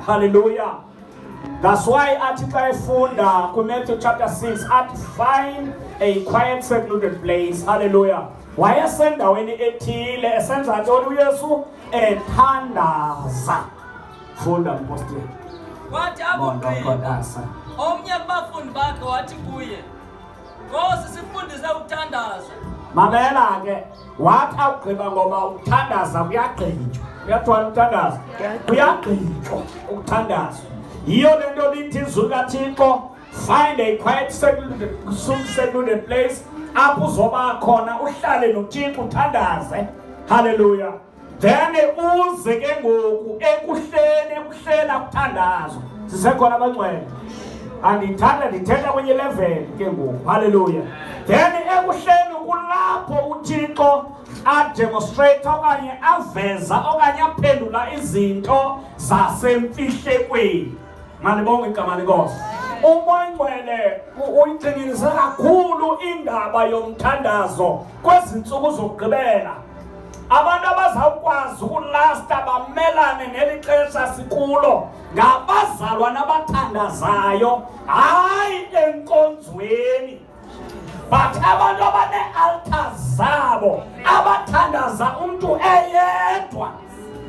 Hallelujah. That's why athi xa efunda kuMatthew chapter 6 athi, "Find a quiet, secluded place." Hallelujah. Wayesendaweni ethile esenza ntoni uYesu? Ethandaza. Funda, mpostile. Kwathi Mondo akugqiba, Kodasa. Omnye kubafundi bakhe wathi kuye, "Nkosi, sifundise ukuthandaza." Mamela ke, wathi akugqiba, ngoba ukuthandaza kuyagqitywa. Kuyathwala ukuthandaza. Kuyagqitywa ukuthandaza. Yiyo le nto lithi izwi likaThixo, "Find a quiet, secluded place," apho uzoba khona uhlale noThixo uthandaze. Hallelujah. Then uze ke ngoku ekuhleni, ekuhlela kuthandazwa. Sisekhona abangcwele? Andithanda ndithetha kwenye level ke ngoku. Hallelujah. Then ekuhleni kulapho uThixo ademonstrate okanye aveza okanye aphendula izinto zasemfihlekweni. Malibonge igama leNkosi. UMoya Ngcwele uyigxininise kakhulu indaba yomthandazo kwezi ntsuku zokugqibela. Abantu abazawukwazi ukulasta bamelane neli xesha sikulo ngabazalwana abathandazayo, hayi enkonzweni, but abantu abane-altars zabo, abathandaza umntu eyedwa.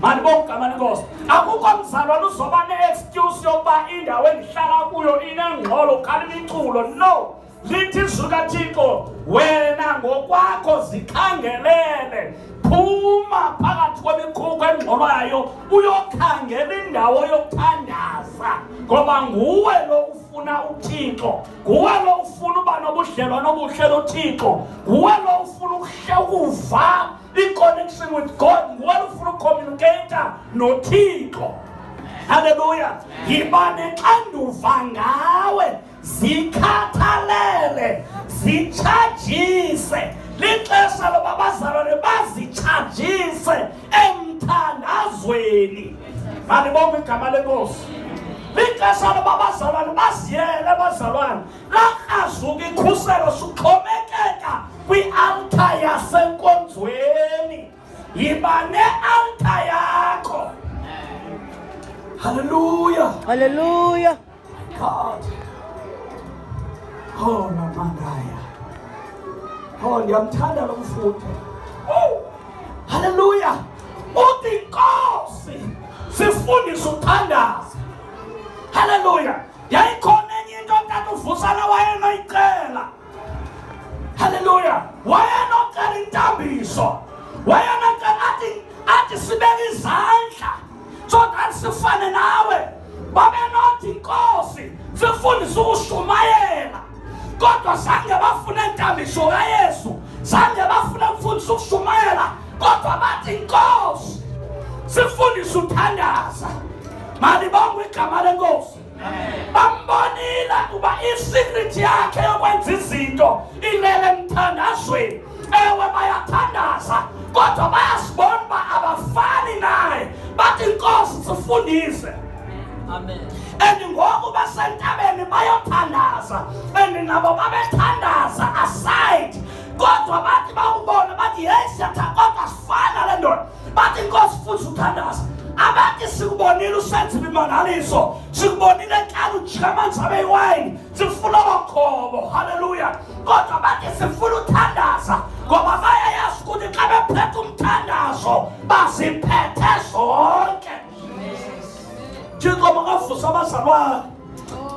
Malibonge igama leNkosi. Akukho mzalwane uzoba ne-excuse yokuba indawo endihlala kuyo inengxolo, khala imiculo. No, lithi izwi kaThixo, wena ngokwakho zikhangelele, phuma phakathi kwemikhukhu engxolwayo uyokhangela indawo yokuthandaza, ngoba nguwe lo ufuna uThixo, nguwe lo ufuna uba nobudlelwane obuhle noThixo, nguwe lo ufuna ukuva i-connection with God, nguwe lo ufuna ukucommunicate noThixo. Haleluya. Yiba nexanduva ngawe, zikhathalele, zitshajise. Lixesha loba abazalwane bazitshajise emthandazweni. Malibonge igama leNkosi. Lixesha loba abazalwane baziyele. Abazalwane lakrazuka ikhuselo, suxhomekeka kwi-altar yasenkonzweni. Yiba ne-altar yakho. Haleluya. Hallelujah. God. Oh, namandaya. Oh, ndiyamthanda lo mfundi. Oh, haleluya. Uthi, "Nkosi, sifundise ukuthandaza." Haleluya. Yayikhona enye into tata uVusana wayenoyicela. Haleluya. Wayenocela intambiso. Wayenocela athi sibeke izandla so that sifane nawe. Babenothi, "Nkosi, sifundise ukushumayela," kodwa zange bafune intambiso kaYesu, zange bafune ukufundisa ukushumayela, kodwa bathi, "Nkosi, sifundise uthandaza." Malibongwe igama leNkosi. Bambonile uba isecret yakhe yokwenza izinto ilele emthandazweni. Ewe, bayathandaza, kodwa bayasibona uba abafani naye. Bathi, "Nkosi, sifundise." Amen. And ngoku basentabeni bayothandaza, and nabo babethandaza aside, kodwa bathi bakubona bathi, "Yeyi, siyatha, kodwa sifana le ndoda." Bathi, "Nkosi, futhi uthandaza." Abathi, "Sikubonile usenza imimangaliso, sikubonile eqala ujika amanzi abe yiwayini, sifuna obakhobo." Haleluya. Kodwa bathi, "Sifuna uthandaza," ngoba bayayazi ukuthi xa bephethe umthandazo baziphethe zonke. Thixo makavusa abazalwane,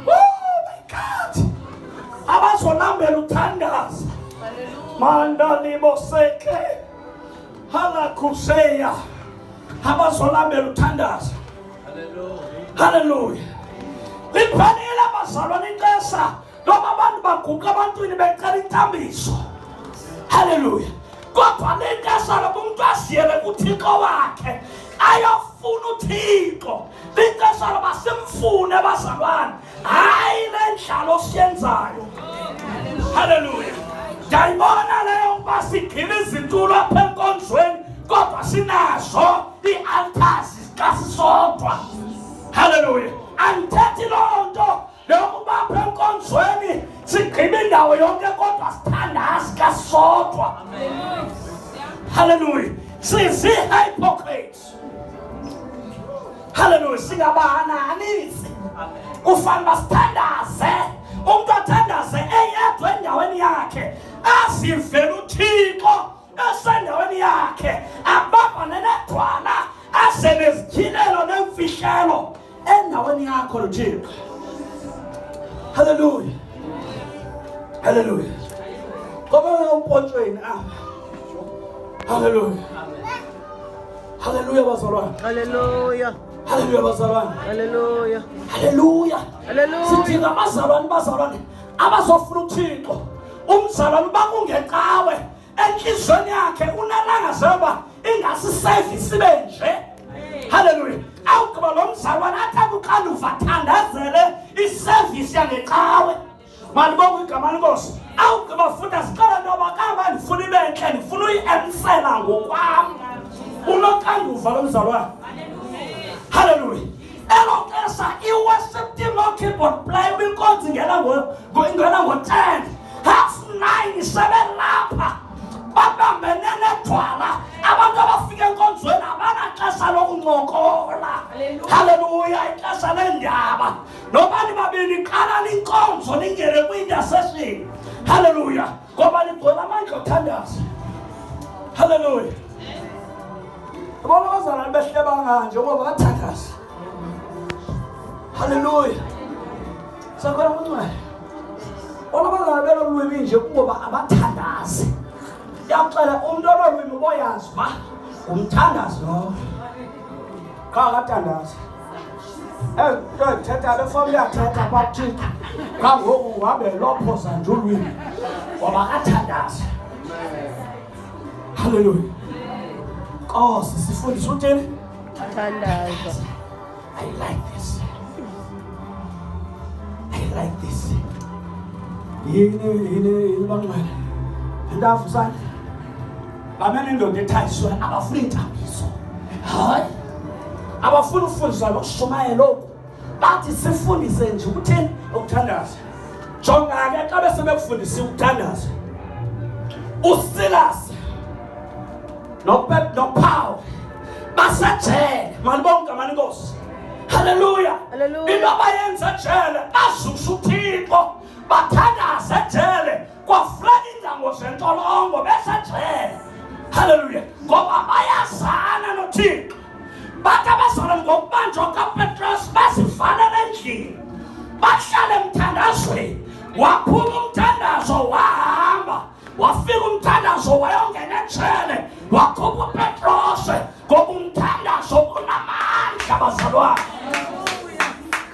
oh my God, abazolambela uthandaza. Mandaliboseke halakuseya, abazolambela uthandaza. Haleluya. Liphelile, abazalwane, ixesha loba abantu baguqa ebantwini becela intambiso. Haleluya. Kodwa lixesha loba umntu aziyele kuThixo wakhe, ayofuna uThixo. Lixesha loba simfune, bazalwane, hayi le ndlalo siyenzayo. Haleluya. Ndiyayibona leyo ukuba sigcina izitulo apha enkonzweni, kodwa sinazo ii-altars xa sisodwa. Haleluya. Andithethi loo nto yokuba apha enkonzweni sigqiba indawo yonke, kodwa sithandazi xa sisodwa. Haleluya. Sizii-hypocrites. Haleluya, singabahanahanisi. Kufanele basithandaze. Umuntu athandaze eyedwa endaweni yakhe, azivele uThixo esendaweni yakhe, abambane nedwala, aze nezityhilelo neemfihlelo endaweni yakho noThixo. Haleluya, haleluya. Ngoba umpontshweni apha. Haleluya, haleluya bazalwane. Haleluya. Haleluya bazalwane. Haleluya. Haleluya. Haleluya. Sidinga abazalwane, bazalwane abazofuna uThixo. Umzalwane uba kungecawe enhliziyweni yakhe unalangazelo ingasi service ibe nje. Haleluya. Awugqiba lo mzalwane athi akuxanduva thandazele iservice yangecawe. Malibonge igama lenkosi. Awugqiba futhi asixele ntoba kaba ndifuna ibe ntle, ndifuna uyi-emsela ngokwam. Unoxanduva lo mzalwane. Haleluya. Elo xesha i-worship team no-keyboard player kwinkonzo ingena ingena ngo-10, 9:30 sebelapha babambene nedwala. Abantu abafika enkonzweni abanaxesha lokuncokola. Haleluya, ixesha leendaba. Noba nibabini qalani inkonzo ningene kwi-intercession. Haleluya, ngoba nigcwele amandla othandaza. Haleluya. Abona abazalwane behleba kanje ngoba bathandaza. Haleluya. Sakhona kuncwele. Bona abazalwane belolwimi nje kungoba abathandazi. Yakuxela umuntu ololwimi uboyazi uba ngumthandazi lowo. Qha akathandazi. Thetha le fomu iyathetha kwaThixo. Qha ngoku uhambe lophoza nje ulwimi ngoba akathandazi. Haleluya. Nkosi sifundise uthini? Thandaza. I like this. I like this. Yini yini yini bangcwele. Intafu sana. Bamene indoda ethayiswe abafuna intambiso. Hayi. Abafuna ufundiswa nokushumayela oku. Bathi sifundise nje ukuthini? Ukuthandaza. Jonga ke xa besebekufundisiwe ukuthandaza. uSilas noPaul basejele. Malibonge igama lenkosi. Haleluya. Haleluya. Into abayenza ejele bazusa uThixo, bathandaza ejele, kwavuleka iingcango zentolongo besejele. Haleluya. Ngoba bayazana noThixo. Bathi abazalwane ngokubanjwa kaPetros bazivalela endlini, bahlala emthandazweni. Waphuma umthandazo wahamba, wafika umthandazo wayongena ejele, wakhupha uPetros ngoba umthandazo unamandla bazalwane.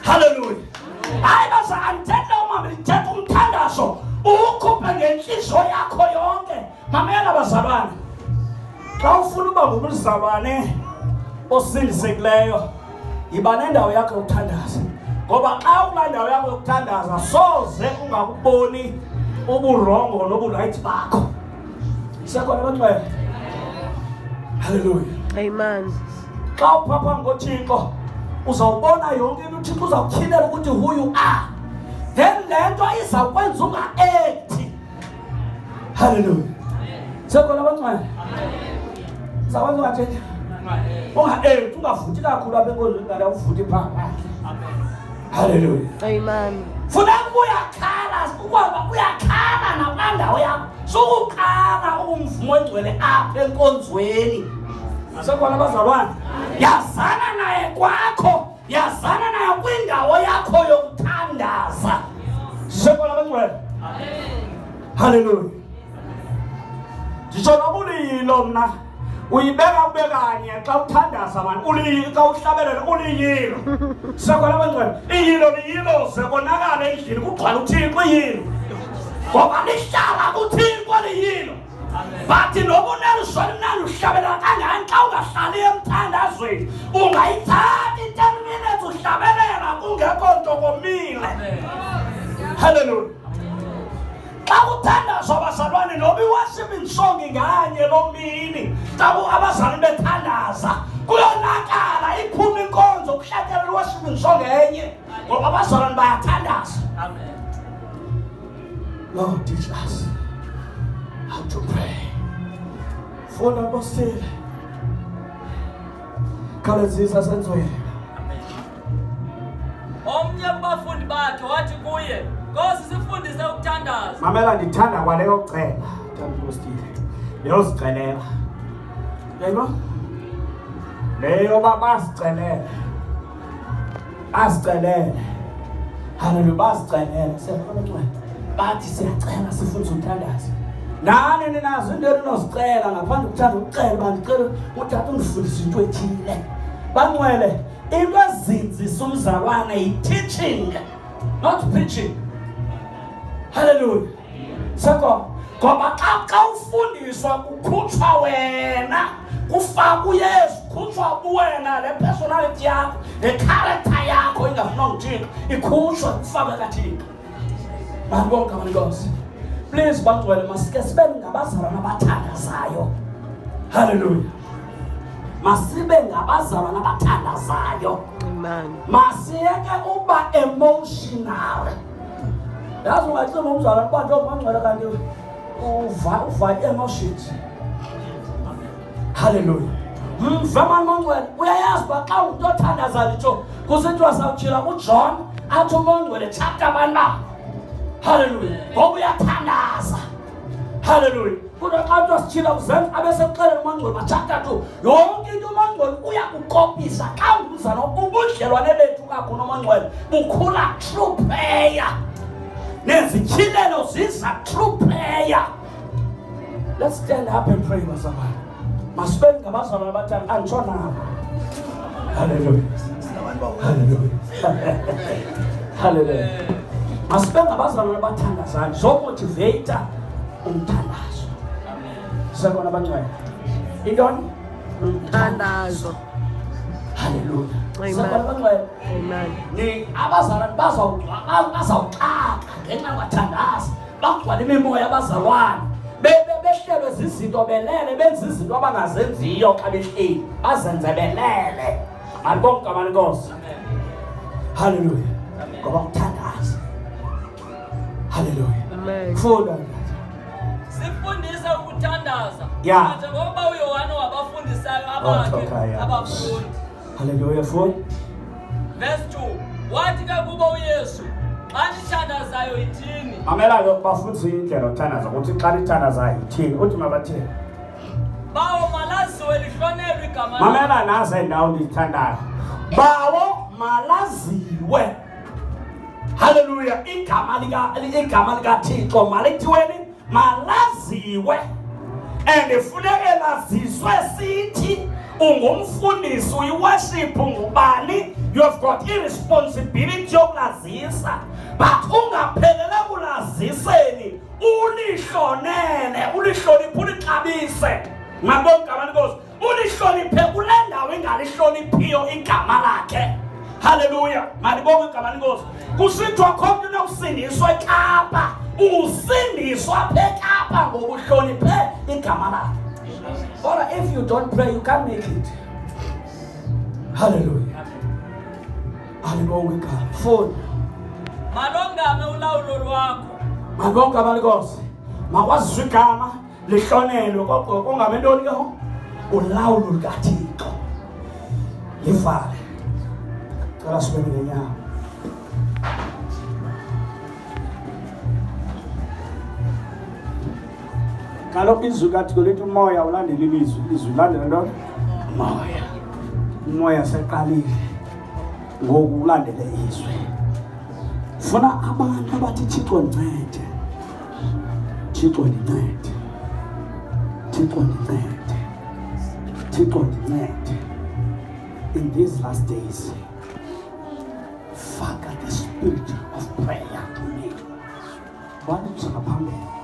Haleluya. Hayi baza, andithetha umama, ndithetha umthandazo uwukhuphe ngentliziyo yakho yonke. Mamela bazalwane, xa ufuna uba ngumzalwane osindisekileyo, yiba nendawo yakho yokuthandaza. Ngoba xa ukulaa ndawo yakho yokuthandaza soze ungakuboni uburongo noburayithi bakho. Sekhona abangcwele? Haleluya. Amen. Xa uphapha ngoThixo uzawubona yonke into, uThixo uzawutyhilela ukuthi who you are. Then le nto izawukwenza unga-acti. Haleluya. Sekhona abangcwele? Uzawukwenza ungathini? Unga-acti, ungavuthi kakhulu apha enkonzweni, kanti awuvuthi phaa phandle. Haleluya. Amen. Funeka uyakhala, ukwaba uyakhala nakulaa ndawo yakho. Sukuqala umvumo ongcwele apha enkonzweni. Sekhona abazalwane? Yazana naye kwakho, yazana naye kwindawo yakho yokuthandaza. Sekhona abangcwele? Haleluya. Nditsho noba uliyilo mna, uyibeka ube kanye xa uthandaza mani, xa uhlabelela uliyilo. Sekhona abangcwele? Iyilo liyilo ze konakala endlini kugcwala uThixo iyilo. Ngoba lihlala kuThixo liyilo. Bathi noba unelizwi elimnandi uhlabelela kangani, xa ungahlali emthandazweni ungayithatha i-10 minutes uhlabelela kungekho nto komile. Haleluya. Xa kuthandazwa abazalwane, noba i-worshiping song inganye loo mini, xa abazalwane bethandaza kuyonakala, iphume inkonzo kuhlatyelwa i-worshiping song enye ngoba abazalwane bayathandaza. Amen. Lord, teach us how to pray. Funda Apostile. Khawulezisa senzweni. Omnye kubafundi bakhe wathi kuye, Nkosi, sifundise ukuthandaza. Mamela, ndithanda kwaleyo cela, Tampostile. Leyo zicelela. Yayibona? Leyo bazicelele. Bazicelele. Haleluya, bazicelele. Siyabona ncwele. Bathi siyacela sifundise ukuthandaza. Nani ninazo into enozicela ngaphandle kokuthanda ukucela uba ndicela utata undifundise into ethile. Bangcwele, into ezinzisa umzalwane yi-teaching, not preaching. Hallelujah. Seko ngoba xa ufundiswa kukhutshwa wena, kufakwa uYesu, kukhutshwa kuwena le personality yakho, le character yakho ingafunwa nguThixo, ikhutshwe kufakwe kaThixo. Malibonke abantu Nkosi. Please bangcwele, masike sibe ngabazalwana abathandazayo. Hallelujah. Masibe ngabazalwana abathandazayo. Amen. Masiyeke uba emotional. Yazi ungacima umzalwane uba njengoba ungcwele kanti uva emotions. Hallelujah. Mva mani mongcwele, uyayazi uba xa ungumntu othandazayo nditsho kusithiwa sawutshila uJohn athi umongcwele chapter bani ba. Hallelujah. Ngoba uyathandaza. Hallelujah. Kodwa xa kuthiwa sitshila uzenza abe sekuxelela umongcwele uba chapter 2. Yonke into umongcwele uyakukopisa xa ungumzalwane, ubudlelwane bethu kakhulu nomongcwele bukhula through prayer. Nezityhilelo ziza through prayer. Let's stand up and pray, bazalwane. Masibe ngabazalwane abathanda anditsho nabo. Hallelujah. Hallelujah. Hallelujah. Masibe ngabazalwane abathandazayo. Zomotivate umthandazo. Sekona abangcwele. Intoni? Umthandazo. Hallelujah. Amen. Sekona abangcwele. Amen. Ni abazalwane bazawuxaka ngenxa yokungathandazi. Bagcwala imimoya abazalwane. Behlelwe zizinto belele, benza izinto abangazenziyo xa behleli, bazenze belele. Malibonke igama leNkosi. Hallelujah. Ngoba ukuthandaza. Hallelujah. Amen. Funda. Sifundise ukuthandaza. Yeah. Njengoba uYohane wabafundisayo abakhe Oh, yeah. abafundi. Hallelujah. Funda. Verse 2. Wathi ke kubo uYesu, xa nithandazayo ithini? Mamela ke bafundise indlela yokuthandaza ukuthi xa nithandazayo ithini. Uthi mabathini? Bawo malaziwe lihlonelwe igama lakho. Mamela nazi indawo ndizithandayo. Bawo malaziwe. Hallelujah. Igama likaThixo malithiweni malaziwe. And funeke laziswe sithi ungumfundisi, uyiworship, ungubani, you have got irresponsibility yokulazisa. But ungaphelele kulaziseni, ulihlonele, ulihloniphe, ulixabise. Ngabonga igama leNkosi. Ulihloniphe kule ndawo ingalihloniphiyo igama lakhe. Hallelujah. Malibonge igama leNkosi. Kusithiwa kho mntu unokusindiswa eKapa, usindiswa apha eKapa ngoba uhloniphe igama lakhe. Kodwa if you don't pray, you can't make it. Hallelujah. Alibonge igama. Funda. Malongame ulawulo lwakho. Malibonge igama leNkosi. Makwaziswe igama lihlonelwe, kodwa kongame ntoni ke ho? Ulawulo lukaThixo. Livale. Cela sibe ngenyawo. Kaloku izwi kaThixo lithi umoya ulandela ilizwi, ilizwi lilandela ntoni? Umoya. Umoya seqalile ngoku ulandele izwi. Funa abantu abathi Thixo ndincede, Thixo ndincede, Thixo ndincede, Thixo ndincede. In these last days, faka the spirit of prayer to me. Bantu ngaphambili.